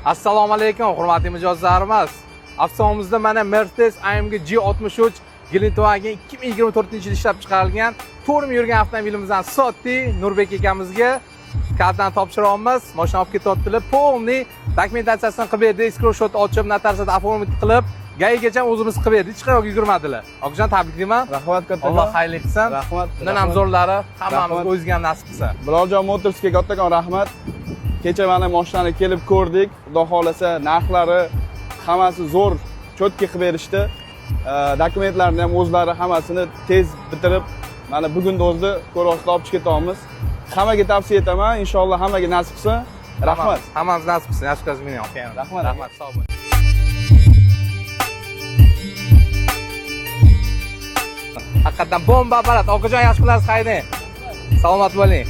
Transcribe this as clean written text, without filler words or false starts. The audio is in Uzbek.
Assalomu alaykum, hurmatli mijozlarimiz. Avtomobimizda mana Mercedes AMG G63 Gelendwagen 2024-yilda ishlab chiqarilgan, to'rt ming yurgan avtomobilimizni sotdik Nurbek akamizga. Kartani topshiryapmiz. Mashina olib ketyaptilar. Полный dokumentatsiyasini qilib berdik, escrow счет ochib, notariusda оформить qilib, ГАИ gacha o'zimiz qilib berdik. Hech qayerga yugurmadilar. Okajon, tabriklayman. Rahmat kattakon. Alloh xayrli qilsin. Rahmat. Bundan ham zo'rlari hammamizga, Rahmat. o'zizga ham nasib qilsin. Biloljon Motorsga kattakon rahmat. Kecha mana mashinani kelib ko'rdik. Xudo xohlasa, narxlari hammasi zo'r, чётко qilib berishdi. Dokumentlarni ham o'zlari hammasini tez bitirib, mana bugunni o'zida ko'ryapsizlar, olib chiqib ketyapmiz. Hammaga tavsiya etaman, inshaalloh hammaga nasib qilsin. Rahmat. Hammamiz nasib qilsin. Yaxshi ko'z meni ham. Rahmat. Rahmat, sog' bo'ling. Haqiqatdan bomba apparat. Okajon, yaxshi kunlar haydang. Salomat bo'ling.